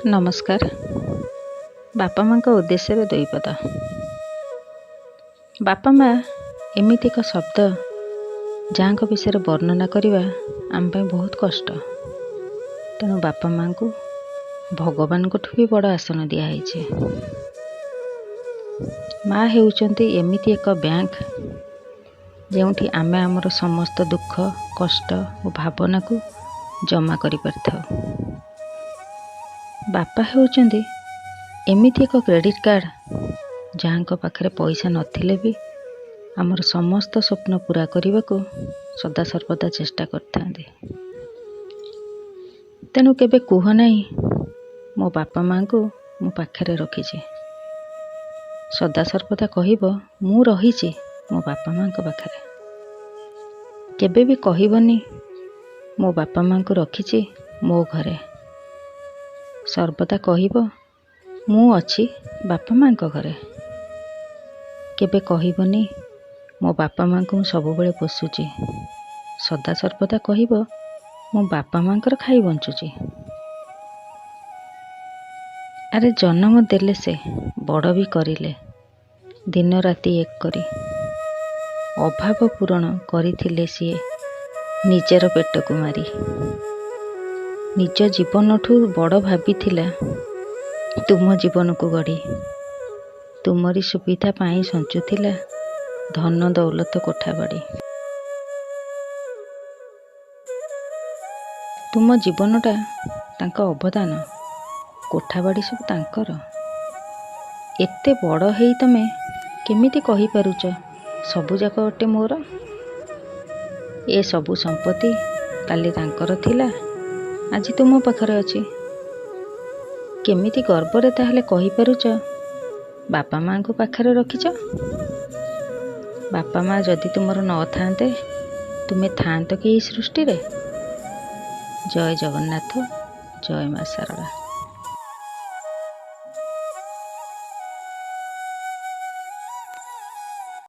ନମସ୍କାର। ବାପା ମାଆଙ୍କ ଉଦ୍ଦେଶ୍ୟରେ ଦୁଇ ପଦ। ବାପା ମା' ଏମିତି ଏକ ଶବ୍ଦ, ଯାହାଙ୍କ ବିଷୟରେ ବର୍ଣ୍ଣନା କରିବା ଆମ ପାଇଁ ବହୁତ କଷ୍ଟ। ତେଣୁ ବାପା ମାଆଙ୍କୁ ଭଗବାନଙ୍କଠୁ ବି ବଡ଼ ଆସନ ଦିଆହେଇଛି। ମା ହେଉଛନ୍ତି ଏମିତି ଏକ ବ୍ୟାଙ୍କ, ଯେଉଁଠି ଆମେ ଆମର ସମସ୍ତ ଦୁଃଖ, କଷ୍ଟ ଓ ଭାବନାକୁ ଜମା କରିପାରିଥାଉ। ବାପା ହେଉଛନ୍ତି ଏମିତି ଏକ କ୍ରେଡ଼ିଟ୍ କାର୍ଡ଼, ଯାହାଙ୍କ ପାଖରେ ପଇସା ନଥିଲେ ବି ଆମର ସମସ୍ତ ସ୍ୱପ୍ନ ପୂରା କରିବାକୁ ସଦାସର୍ବଦା ଚେଷ୍ଟା କରିଥାନ୍ତି। ତେଣୁ କେବେ କୁହ ନାହିଁ, ମୋ ବାପା ମାଆଙ୍କୁ ମୋ ପାଖରେ ରଖିଛି। ସଦାସର୍ବଦା କହିବ, ମୁଁ ରହିଛି ମୋ ବାପା ମାଆଙ୍କ ପାଖରେ। କେବେ ବି କହିବନି, ମୋ ବାପା ମାଆଙ୍କୁ ରଖିଛି ମୋ ଘରେ। ସର୍ବଦା କହିବ, ମୁଁ ଅଛି ବାପା ମାଆଙ୍କ ଘରେ। କେବେ କହିବନି, ମୋ ବାପା ମାଆଙ୍କୁ ମୁଁ ସବୁବେଳେ ପୋଷୁଛି। ସଦାସର୍ବଦା କହିବ, ମୋ ବାପା ମାଆଙ୍କର ଖାଇ ବଞ୍ଚୁଛି। ଆରେ, ଜନ୍ମ ଦେଲେ ସେ, ବଡ଼ ବି କରିଲେ, ଦିନ ରାତି ଏକ କରି। ଅଭାବ ପୂରଣ କରିଥିଲେ ସିଏ ନିଜର ପେଟକୁ ମାରି। ନିଜ ଜୀବନଠୁ ବଡ଼ ଭାବିଥିଲା ତୁମ ଜୀବନକୁ ଗଢ଼ି। ତୁମରି ସୁବିଧା ପାଇଁ ସଞ୍ଚୁଥିଲା ଧନ ଦୌଲତ, କୋଠାବାଡ଼ି। ତୁମ ଜୀବନଟା ତାଙ୍କ ଅବଦାନ, କୋଠାବାଡ଼ି ସବୁ ତାଙ୍କର। ଏତେ ବଡ଼ ହେଇ ତମେ କେମିତି କହିପାରୁଛ, ସବୁଯାକ ଅଟେ ମୋର? ଏ ସବୁ ସମ୍ପତ୍ତି କାଲି ତାଙ୍କର ଥିଲା, ଆଜି ତୁମ ପାଖରେ ଅଛି। କେମିତି ଗର୍ବରେ ତାହେଲେ କହିପାରୁଛ, ବାପା ମାଆଙ୍କୁ ପାଖରେ ରଖିଛ? ବାପା ମା' ଯଦି ତୁମର ନଥାନ୍ତେ, ତୁମେ ଥାଆନ୍ତ କି ଏହି ସୃଷ୍ଟିରେ? ଜୟ ଜଗନ୍ନାଥ, ଜୟ ମା ଶାରଳା।